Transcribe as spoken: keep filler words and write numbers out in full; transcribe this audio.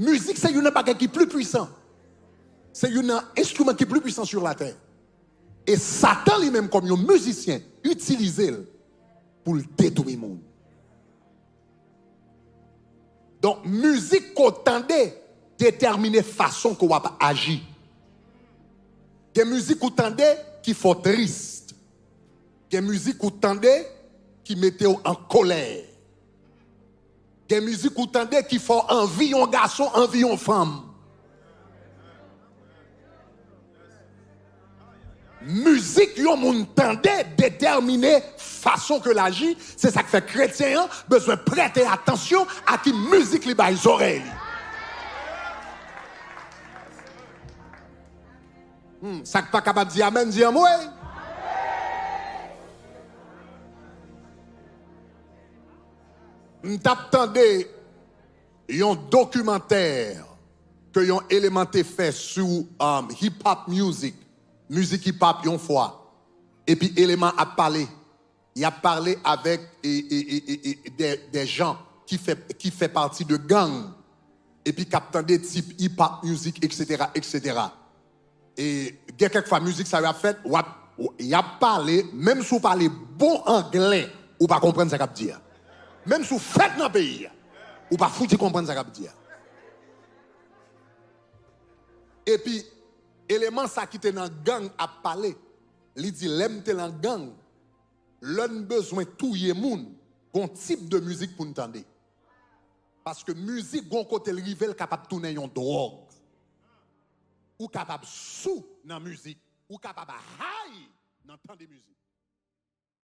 Mizik se youn nan bagay ki pli pwisan. Se youn nan enstriman ki pli pwisan sur la tè. E Satan li menm kòm yon mizisyen itilize l pou l detwi moun. Donk, mizik ke w tande detèmine fason ke w ap aji. Gen mizik ou tande ki fè w tris. Gen mizik ou tande ki mete w an kolè. Gen mizik ou tande ki fè w anvi yon gason, anvi yon fanm. Mizik yon moun tande detèmine fason ke l aji. Se sa k fè kretyen an bezwen prete atansyon a ki mizik li bay zòrèy li. Hmm, sa k pa kapab di amèn, di anmwe. M t ap tande yon dokimantè ke yon eleman te fè sou, um, hip hop music, mizik hip hop yon fwa. Epi eleman ap pale. Y ap pale avèk e, e, e, e, e, de, de jan ki fè, ki fè pati de gang. Epi k ap tande tip hip hop music, et cetera, et cetera. E gen kèk fwa mizik sa yo ap fèt, w ap, y ap pale, menm si w pale bon anglè, ou pa konprann sa k ap di a. Menm si w fèt nan peyi a, ou pa fouti konprann sa k ap di a. Epi, eleman sa ki te nan gang ap pale, li di, lè m te nan gang, lè n bezwen touye moun, gon tip de mizik pou n tande. Paske mizik gon kote l rive, l kapab tounen yon dwòg. Ou kapab sou nan mizik. Ou kapab high nan tande mizik.